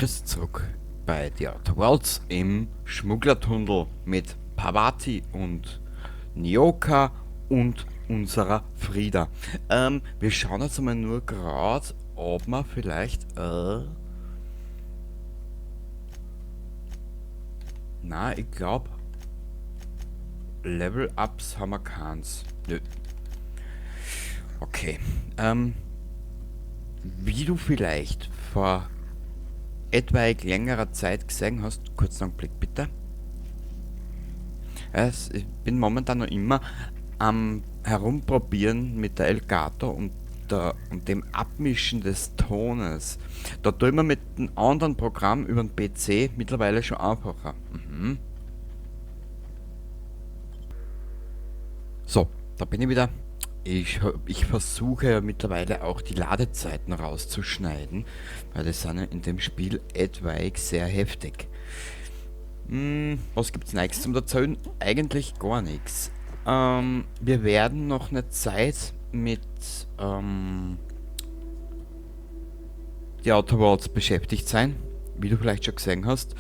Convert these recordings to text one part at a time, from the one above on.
Chris zurück bei The Outer Worlds im Schmugglertunnel mit Parvati und Nyoka und unserer Frieda. Wir schauen jetzt einmal nur gerade, ob wir vielleicht... Na, ich glaub, Level-Ups haben wir keins. Nö. Okay. Wie du vielleicht vor etwaig längerer Zeit gesehen hast, kurzen Augenblick bitte. Ich bin momentan noch immer am Herumprobieren mit der Elgato und dem Abmischen des Tones. Da tue ich mir mit dem anderen Programm über den PC mittlerweile schon einfacher. So, da bin ich wieder. Ich versuche ja mittlerweile auch die Ladezeiten rauszuschneiden, weil das sind ja in dem Spiel etwaig sehr heftig. Was gibt's Neues zum Erzählen? Eigentlich gar nichts. Wir werden noch eine Zeit mit The Outer Worlds beschäftigt sein, wie du vielleicht schon gesehen hast.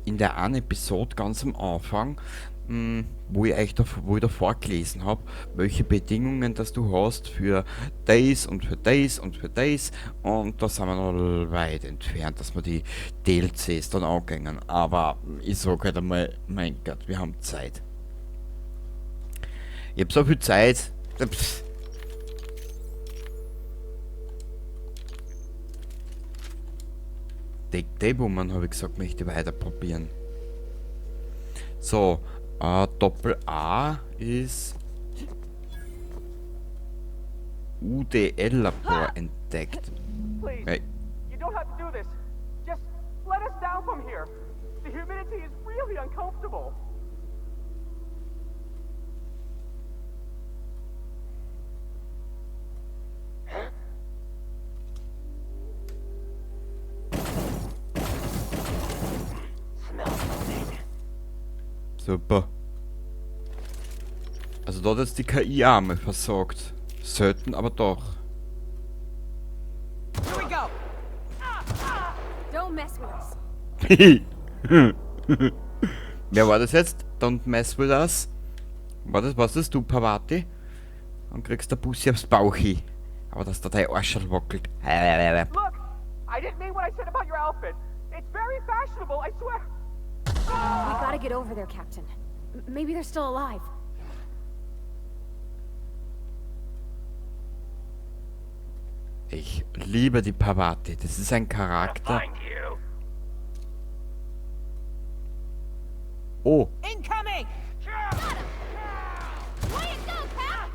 In der einen Episode ganz am Anfang, wo ich euch da, wo ich davor gelesen hab, welche Bedingungen das du hast für das und für das und für das, und da sind wir noch weit entfernt, dass wir die DLCs dann angehen. Aber ich sag halt einmal, mein Gott, wir haben Zeit. Ich hab so viel Zeit. Pff. Take Day Woman, hab ich gesagt, möchte ich weiter probieren. So, Doppel A ist UDL-Labor entdeckt. Please, Hey. you don't have to do this. Just let us down from here. The humidity is really uncomfortable. Super. Also dort ist die KI Arme versorgt. Selten, aber doch. Here we go. Don't mess with us. Wer war das jetzt? Don't mess with us. War das, was ist du, Parvati? Dann kriegst du Bussi aufs Bauchi. Aber dass da dein Arschl wackelt. Look, I didn't mean what I said about your outfit. It's very fashionable, I swear. We got to get over there, Captain. Maybe they're still alive. Ich liebe die Parvati. Das ist ein Charakter. Oh. Incoming! Way to go, Cap!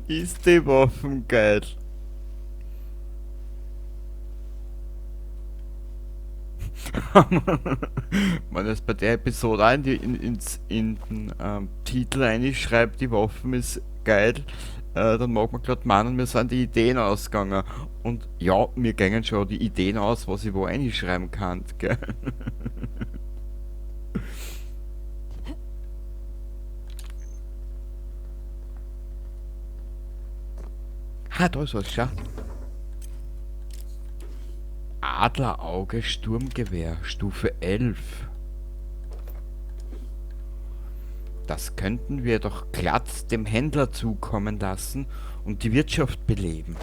Ist die Waffen geil. Wenn es bei der Episode auch in den Titel reinschreibt, die Waffen ist geil, dann mag man grad meinen, mir sind die Ideen ausgegangen. Und ja, mir gingen schon die Ideen aus, was ich wo reinschreiben kann, gell? Ha, da ist was, schau. Adlerauge Sturmgewehr, Stufe 11. Das könnten wir doch glatt dem Händler zukommen lassen und die Wirtschaft beleben.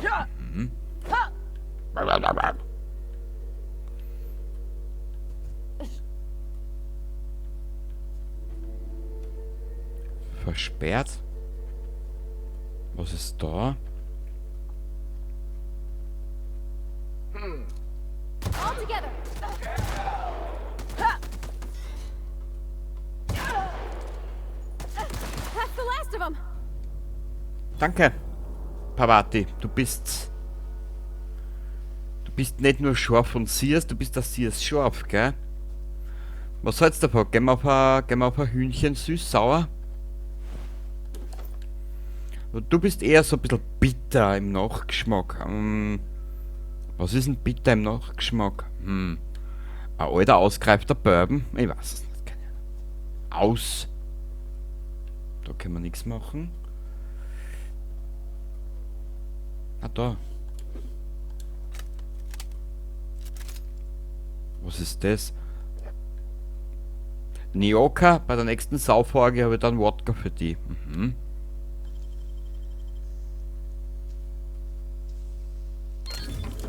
Versperrt? Was ist da? All together. That's the last of them. Danke, Parvati. Du bist nicht nur scharf und Sears, du bist das Sears scharf, gell? Was hältst du davon? Gehen wir auf ein Hühnchen süß-sauer? Du bist eher so ein bisschen bitter im Nachgeschmack. Was ist denn bitter im Nachgeschmack? Ein alter, ausgereifter Bourbon? Ich weiß es nicht. Keine Ahnung. Aus. Da können wir nichts machen. Ah, da. Was ist das? Nyoka, bei der nächsten Saufolge habe ich dann Wodka für die. Mhm.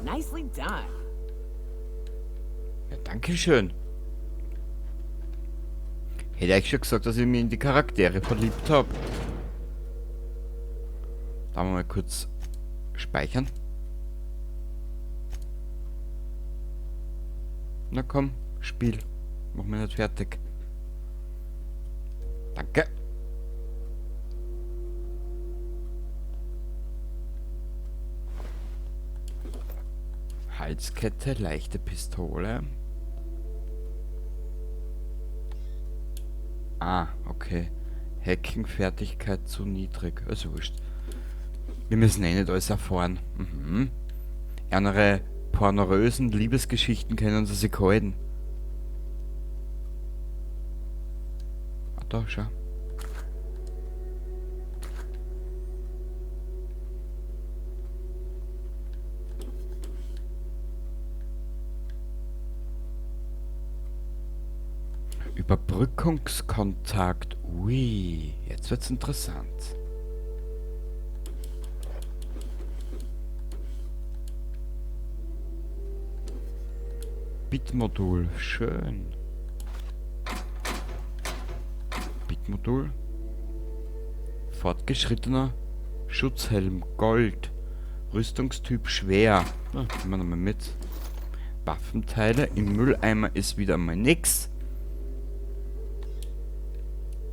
Nicely done. Ja, danke schön. Hätte ich schon gesagt, dass ich mich in die Charaktere verliebt habe. Da mal kurz speichern. Na komm, Spiel. Mach mich nicht fertig. Danke. Halskette, leichte Pistole. Ah, okay. Hacking-Fertigkeit zu niedrig. Also wurscht. Wir müssen eh nicht alles erfahren. Mhm. Andere pornorösen Liebesgeschichten können sie sich halten. Ah, da, schau. Überbrückungskontakt. Ui, jetzt wird's interessant. Bitmodul, schön. Bitmodul. Fortgeschrittener Schutzhelm, Gold. Rüstungstyp schwer. Na, nehmen wir nochmal mit. Waffenteile. Im Mülleimer ist wieder mal nix.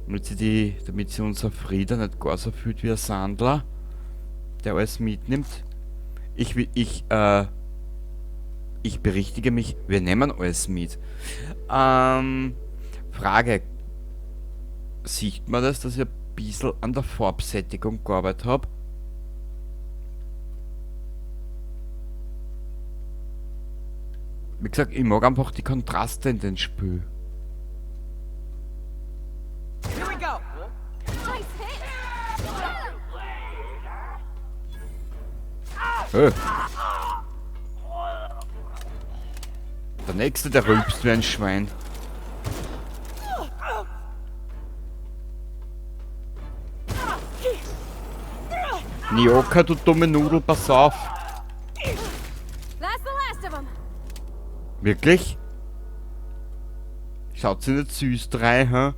Damit sie unser Frieda nicht gar so fühlt wie ein Sandler, der alles mitnimmt. Ich berichtige mich, wir nehmen alles mit. Frage. Sieht man das, dass ich ein bisschen an der Farbsättigung gearbeitet hab? Wie gesagt, ich mag einfach die Kontraste in den Spiel. Hey. Der nächste, der rülpst wie ein Schwein. Nyoka, du dumme Nudel, pass auf. Wirklich? Schaut sie nicht süß drei, hä?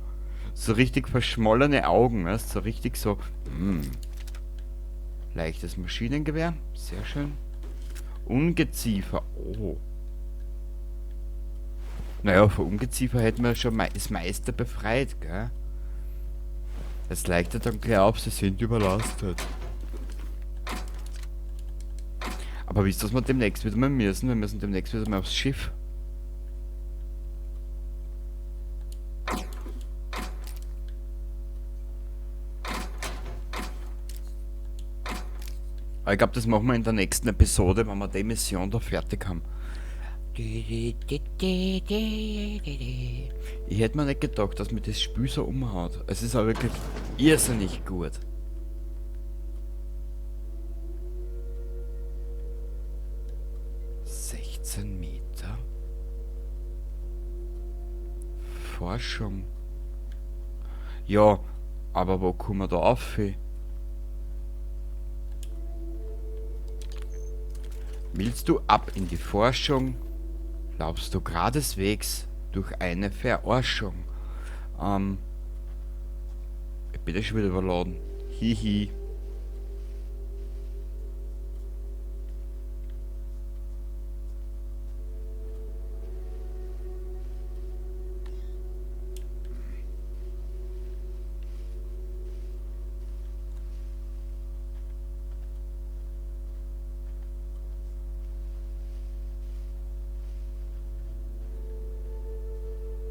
So richtig verschmollene Augen, weißt du? So richtig so. Mm. Leichtes Maschinengewehr, sehr schön. Ungeziefer, oh. Naja, vor Ungeziefer hätten wir schon das meiste befreit, gell? Es leichtet dann gleich auf, sie sind überlastet. Aber wisst ihr, was wir demnächst wieder mal müssen? Wir müssen demnächst wieder mal aufs Schiff. Aber ich glaube, das machen wir in der nächsten Episode, wenn wir die Mission da fertig haben. Ich hätte mir nicht gedacht, dass mir das Spiel so umhaut. Es ist aber wirklich irrsinnig gut. ...16 Meter. Forschung. Ja, aber wo kommen wir da auf? Willst du ab in die Forschung, laufst du geradeswegs durch eine Verarschung. Ich bin ja schon wieder überladen. Hihi.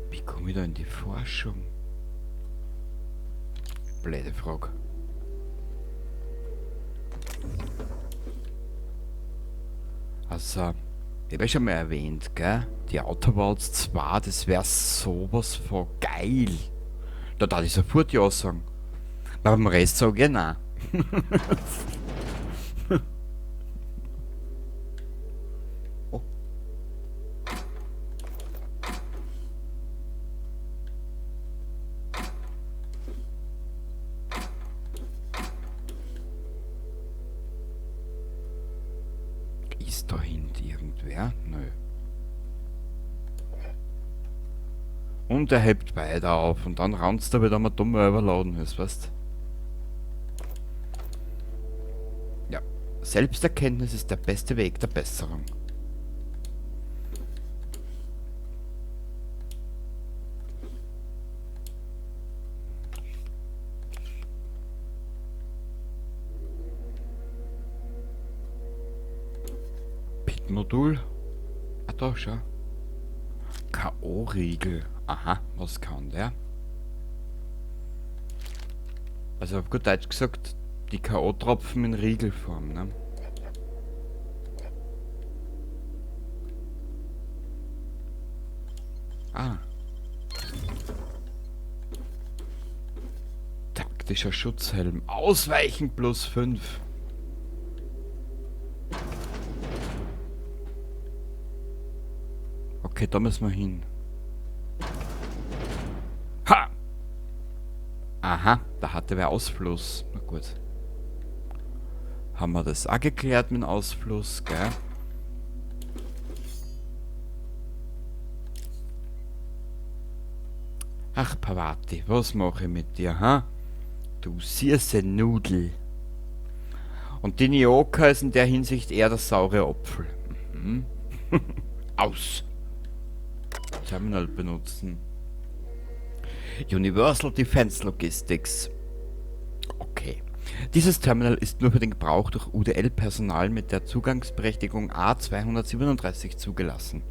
Wie komme ich da in die Forschung? Blöde Frage. Also, ich habe ja schon mal erwähnt, gell? Die Outer Worlds 2, das wäre sowas von geil. Da darf ich sofort ja sagen. Aber beim Rest sage ich nein. Oh. Ist da hinten irgendwer? Nö. Und er hebt weiter auf und dann raunzt er wieder mal dumm, weil er überladen ist, weißt? Ja. Selbsterkenntnis ist der beste Weg der Besserung. Pit-Modul. Ah, da, schau. K O-Riegel. Aha, was kann der? Also auf gut Deutsch gesagt, die K O-Tropfen in Riegelform, ne? Ah. Taktischer Schutzhelm. Ausweichen plus 5. Okay, da müssen wir hin. Ha! Aha, da hatte wer Ausfluss. Na gut. Haben wir das auch geklärt mit dem Ausfluss, gell? Ach, Parvati, was mache ich mit dir, ha? Du süße Nudel. Und die Nyoka ist in der Hinsicht eher der saure Apfel. Aus! Terminal benutzen. Universal Defense Logistics. Okay. Dieses Terminal ist nur für den Gebrauch durch U D L-Personal mit der Zugangsberechtigung A237 zugelassen.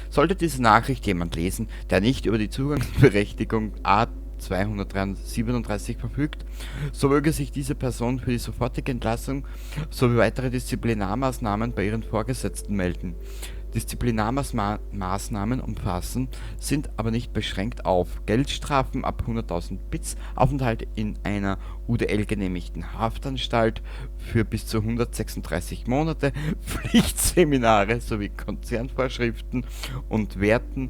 Sollte diese Nachricht jemand lesen, der nicht über die Zugangsberechtigung A237 verfügt, so möge sich diese Person für die sofortige Entlassung sowie weitere Disziplinarmaßnahmen bei ihren Vorgesetzten melden. Disziplinarmaßnahmen umfassen, sind aber nicht beschränkt auf Geldstrafen ab 100.000 Bits, Aufenthalt in einer U D L genehmigten Haftanstalt für bis zu 136 Monate, Pflichtseminare sowie Konzernvorschriften und Werten,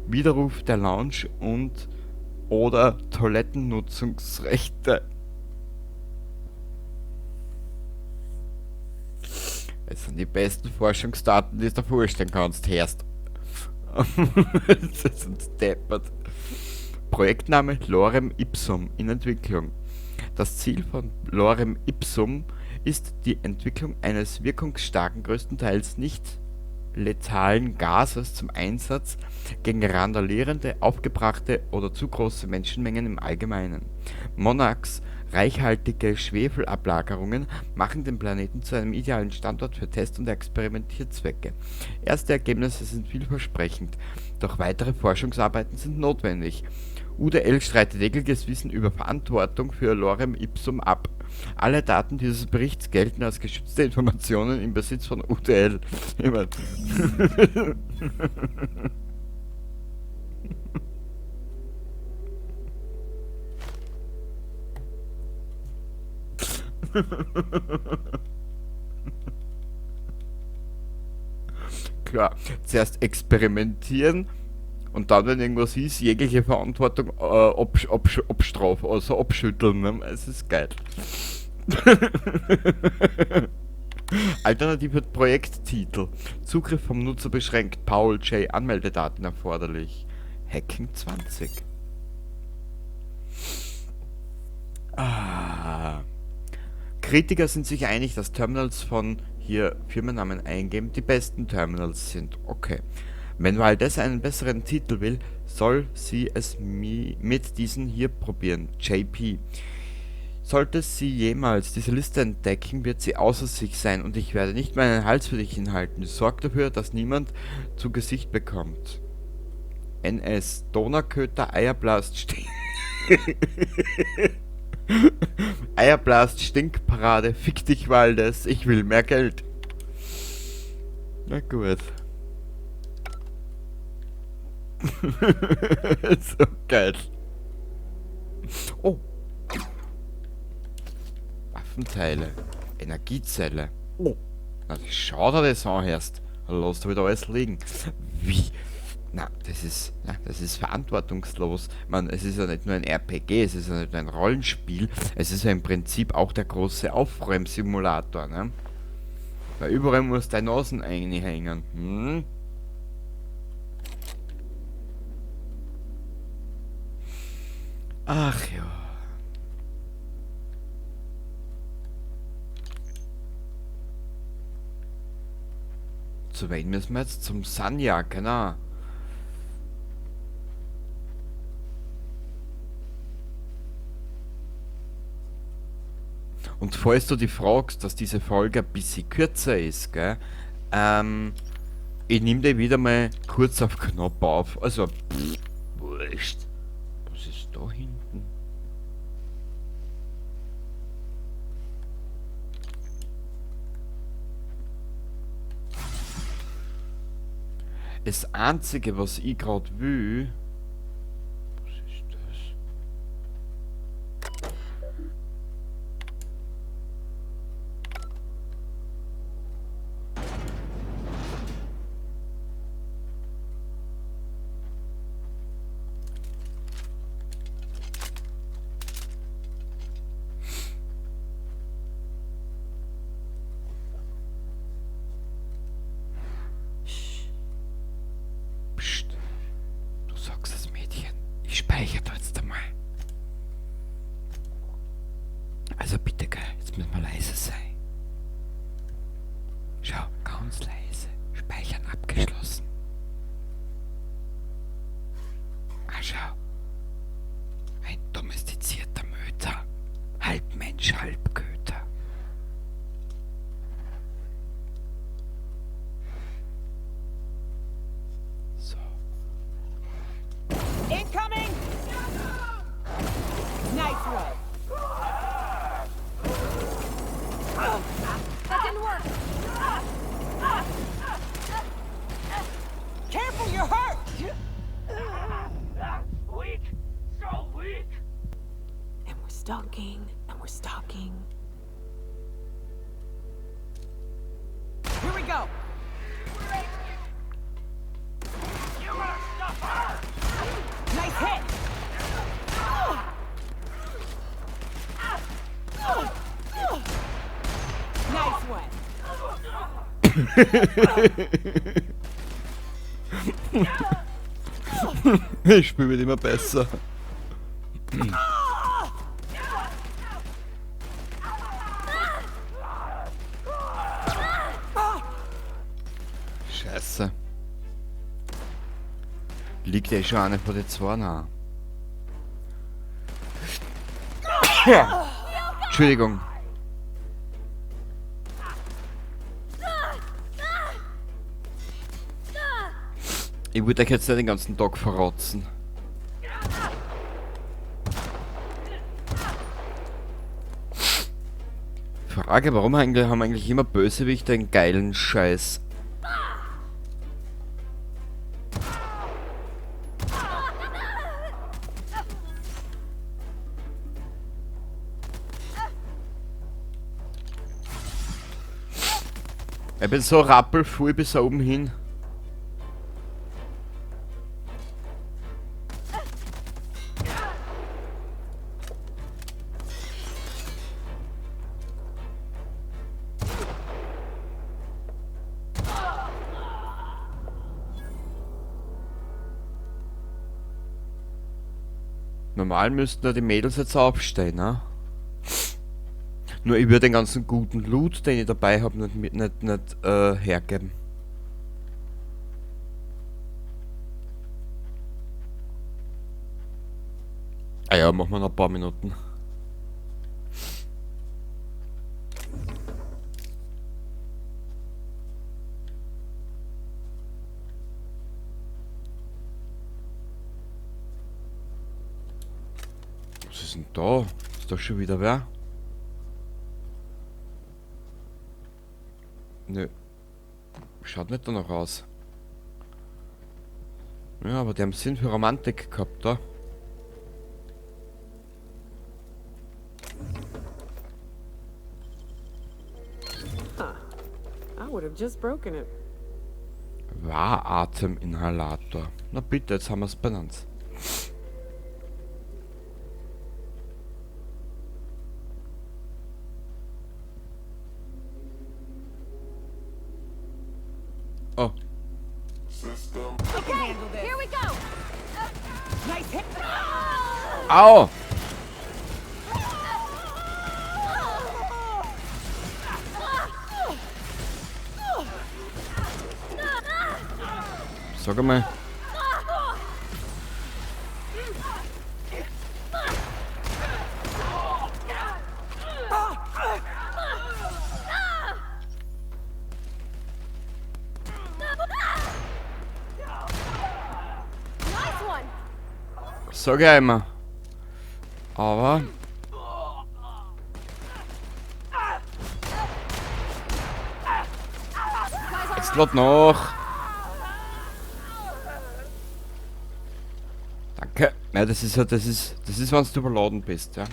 Widerruf der Lounge und oder Toilettennutzungsrechte. Es sind die besten Forschungsdaten, die du dir vorstellen kannst, Herst. Das ist deppert. Projektname Lorem Ipsum in Entwicklung. Das Ziel von Lorem Ipsum ist die Entwicklung eines wirkungsstarken, größtenteils nicht letalen Gases zum Einsatz gegen randalierende, aufgebrachte oder zu große Menschenmengen im Allgemeinen. Monarchs reichhaltige Schwefelablagerungen machen den Planeten zu einem idealen Standort für Test- und Experimentierzwecke. Erste Ergebnisse sind vielversprechend, doch weitere Forschungsarbeiten sind notwendig. UDL streitet jegliches Wissen über Verantwortung für Lorem Ipsum ab. Alle Daten dieses Berichts gelten als geschützte Informationen im Besitz von UDL. Ich mein, Klar, zuerst experimentieren und dann, wenn irgendwas ist, jegliche Verantwortung abstrafen, also abschütteln. Ne? Es ist geil. Alternative Projekttitel. Zugriff vom Nutzer beschränkt. Paul J. Anmeldedaten erforderlich. Hacking 20. Kritiker sind sich einig, dass Terminals von hier Firmennamen eingeben die besten Terminals sind. Okay. Wenn Valdez einen besseren Titel will, soll sie es mit diesen hier probieren. JP. Sollte sie jemals diese Liste entdecken, wird sie außer sich sein und ich werde nicht meinen Hals für dich hinhalten. Sorg dafür, dass niemand zu Gesicht bekommt. NS. Donauköter Eierblast Stink. Eierblast Stinkparade. Fick dich, Valdez. Ich will mehr Geld. Na gut. So geil. Oh. Waffenteile. Energiezelle. Oh. Na, das schaut er das an erst. Lass da wieder alles liegen. Wie? Na, das ist verantwortungslos. Ich meine, es ist ja nicht nur ein RPG, es ist ja nicht nur ein Rollenspiel, es ist ja im Prinzip auch der große Aufräumsimulator, ne? Weil überall muss deine Nasen einhängen. Hm? Ach ja. Zu wen müssen wir jetzt? Zum Sanya, genau. Und falls du dich fragst, dass diese Folge ein bisschen kürzer ist, gell? Ich nehme die wieder mal kurz auf Knopf auf. Also, pff, wurscht. Was ist da hinten? Das Einzige, was ich grad will... Was ist das? Psst. Du sagst es, Mädchen. Ich speichere da jetzt einmal. Also bitte, gell? Jetzt müssen wir leise sein. Schau, ganz leise. Speichern abgeschlossen. Ah, schau. Ein domestizierter Möter. Halb Mensch, halb Köter. So. Incoming! Nice one. That didn't work. Careful, you're hurt! Weak! So weak! And we're stalking, and we're stalking. Here we go! You gonna stop her! Nice hit! Nice one! Ich spiele wird immer besser. Scheiße. Liegt eh schon eine von den zwei nah. Entschuldigung. Ich würde euch jetzt nicht den ganzen Tag verrotzen. Frage, warum haben eigentlich immer Bösewichte einen geilen Scheiß? Ich bin so rappelvoll bis oben hin. Normal müssten ja die Mädels jetzt aufstehen, ne? Nur ich würde den ganzen guten Loot, den ich dabei hab, nicht hergeben. Ah ja, machen wir noch ein paar Minuten. Was ist denn da? Ist da schon wieder wer? Nö. Schaut nicht danach aus. Ja, aber die haben Sinn für Romantik gehabt, da. just broken it. Wahrateminhalator. Na bitte, jetzt haben wir es benannt. Oh, Okay, here we go. Nice hit. Au! Sag einmal. Nice one. Sag ich immer. Aber. Jetzt lad noch. Danke. Ja, das ist ja, das ist, wenn du überladen bist, ja.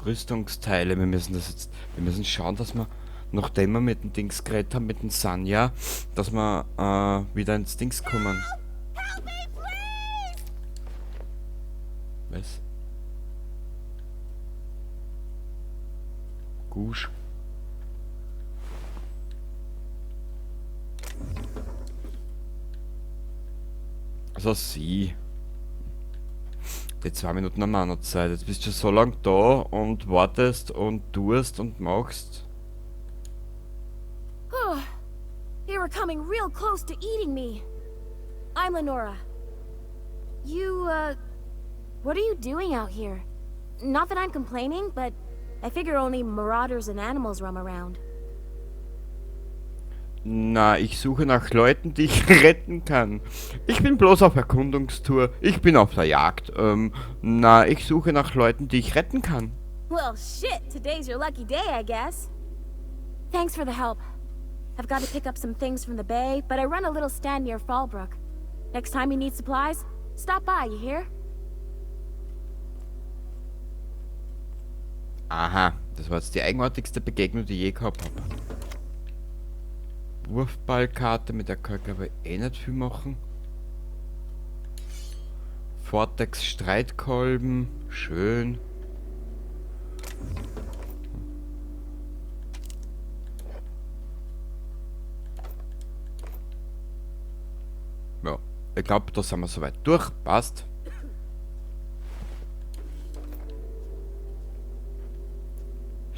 Rüstungsteile, wir müssen das jetzt, wir müssen schauen, dass wir, nachdem wir mit dem Dings geredet haben, mit dem Sanja, dass wir wieder ins Dings kommen. Help me, please! Was? Gusch. Also sie. Die 2 Minuten haben wir auch noch Zeit. Jetzt bist du schon so lange da und wartest und tust und machst. Oh, they were coming real close to eating me. I'm Lenora. You, what are you doing out here? Not that I'm complaining, but I figure only marauders and animals roam around. Na, ich suche nach Leuten, die ich retten kann. Ich bin bloß auf Erkundungstour. Ich bin auf der Jagd. Na, ich suche nach Leuten, die ich retten kann. Well, shit, today's your lucky day, I guess. Thanks for the help. I've got to pick up some things from the bay, but I run a little stand near Fallbrook. Next time you need supplies, stop by, you hear? Aha, das war jetzt die eigenartigste Begegnung, die ich je gehabt hab. Wurfballkarte, mit der kann ich glaube ich eh nicht viel machen. Vortex Streitkolben, schön. Ja, ich glaub, da sind wir soweit durch. Passt.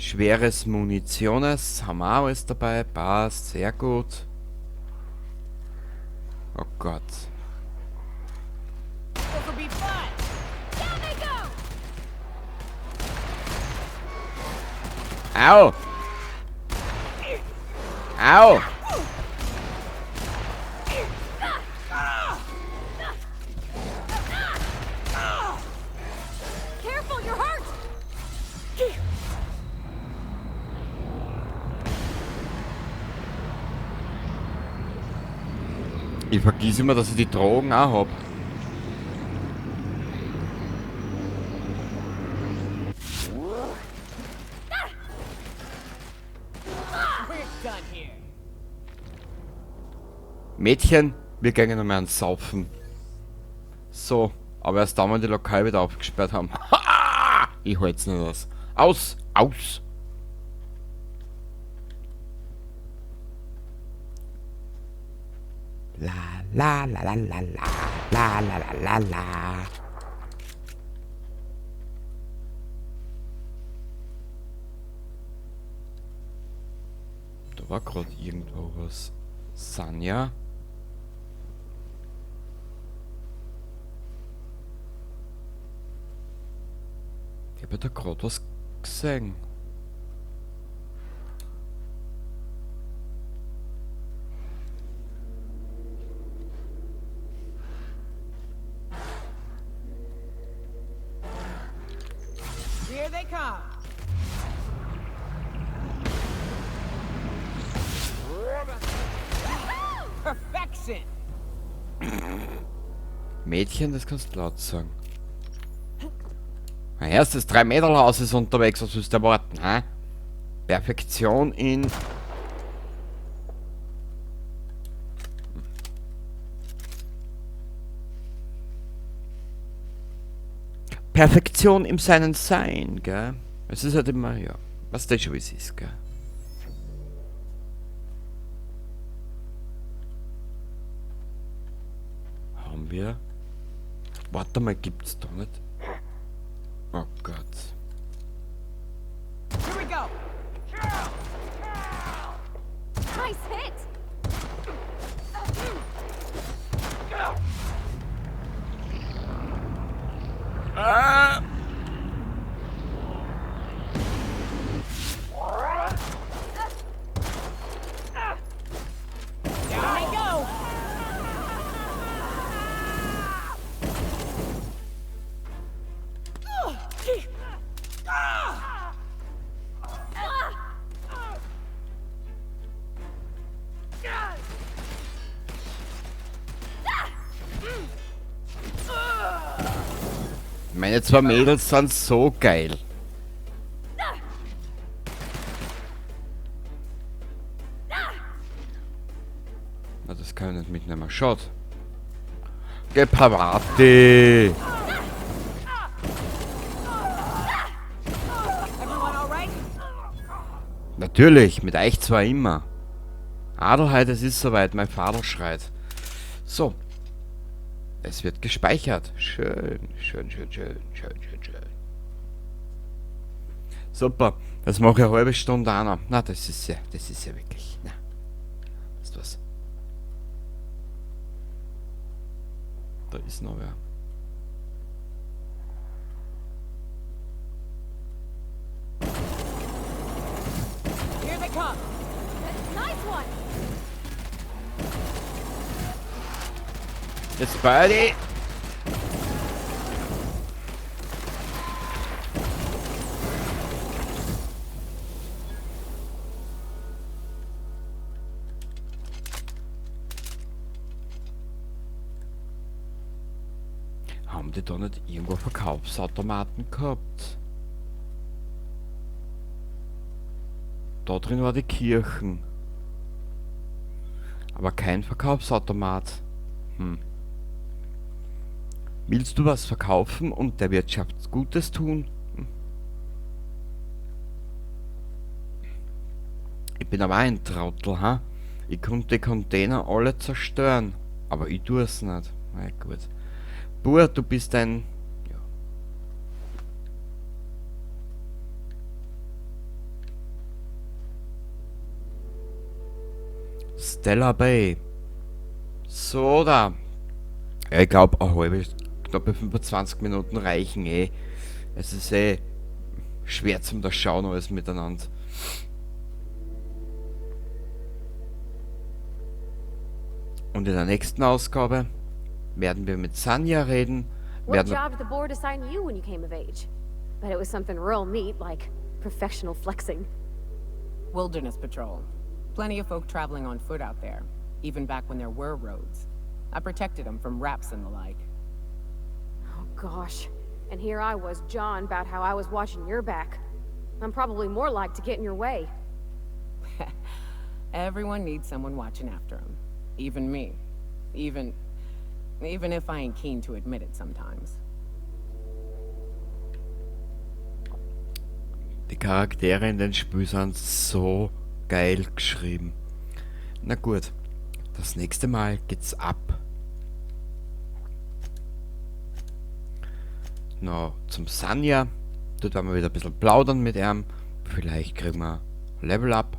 Schweres Munitiones, haben wir auch alles dabei, passt, sehr gut. Oh Gott. Au! Au! Careful, you're hurt! Ich vergiss immer, dass ich die Drogen auch hab. Mädchen, wir gehen noch mal ans Saufen. So, aber erst da, wenn die Lokal wieder aufgesperrt haben. Ich halt's nicht aus. Aus! Aus! La la la la la la la la la la. Da war grad irgendwo was. Sanja? Ich hab ja da grad was gesehen. Here they come. Perfection. Mädchen, das kannst du laut sagen. Mein erstes 3-Meter-Haus ist unterwegs, was willst du erwarten, hä? Perfektion in... Perfektion im seinen Sein, gell? Es ist halt immer, ja, was das schon wie es ist, gell? Haben wir? Warte mal, gibt's da nicht? Oh Gott. Here we go. Nice hit! Ah! Down they go. Meine zwei Mädels sind so geil. Na, das kann ich nicht mitnehmen. Schaut. Geh Parati! Natürlich, mit euch zwar immer. Adelheid, es ist soweit, mein Vater schreit. So. Es wird gespeichert. Schön, schön, schön, schön, schön, schön, schön. Super. Das mache ich eine halbe Stunde auch noch. Na, das ist ja wirklich. Na. Weißt du was? Da ist noch wer. Here they come. Nice one. Jetzt beide. Haben die da nicht irgendwo Verkaufsautomaten gehabt? Da drin war die Kirchen. Aber kein Verkaufsautomat. Willst du was verkaufen und der Wirtschaft Gutes tun? Ich bin aber auch ein Trottel, ha? Ich konnte die Container alle zerstören. Aber ich tue es nicht. Na gut. Bur, du bist ein... Ja. Stella Bay. So, da. Ja, ich glaub, eine halbe, knappe 25 Minuten reichen eh. Es ist eh schwer zum da schauen alles miteinander. Und in der nächsten Ausgabe werden wir mit Sanja reden. What Werden job did the board assign you when you came of age? Bet it was something real neat, like professional flexing. Wilderness Patrol. Plenty of folk traveling on foot out there, even back when there were roads. I protected them from raps and the like. Oh gosh. And here I was, John, about how I was watching your back. I'm probably more like to get in your way. Everyone needs someone watching after them. Even me. Even if I ain't keen to admit it sometimes. Die Charaktere in den Spielen sind so geil geschrieben. Na gut, das nächste Mal geht's ab. Noch zum Sanja. Dort werden wir wieder ein bisschen plaudern mit ihm. Vielleicht kriegen wir Level Up.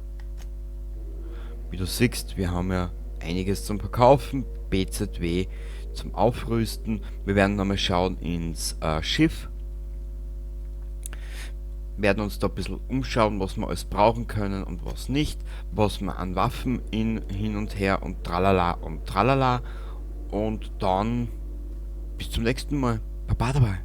Wie du siehst, wir haben ja einiges zum Verkaufen. BZW zum Aufrüsten. Wir werden nochmal schauen ins Schiff. Werden uns da ein bisschen umschauen, was wir alles brauchen können und was nicht. Was wir an Waffen in, hin und her und tralala und tralala. Und dann bis zum nächsten Mal. Baba dabei.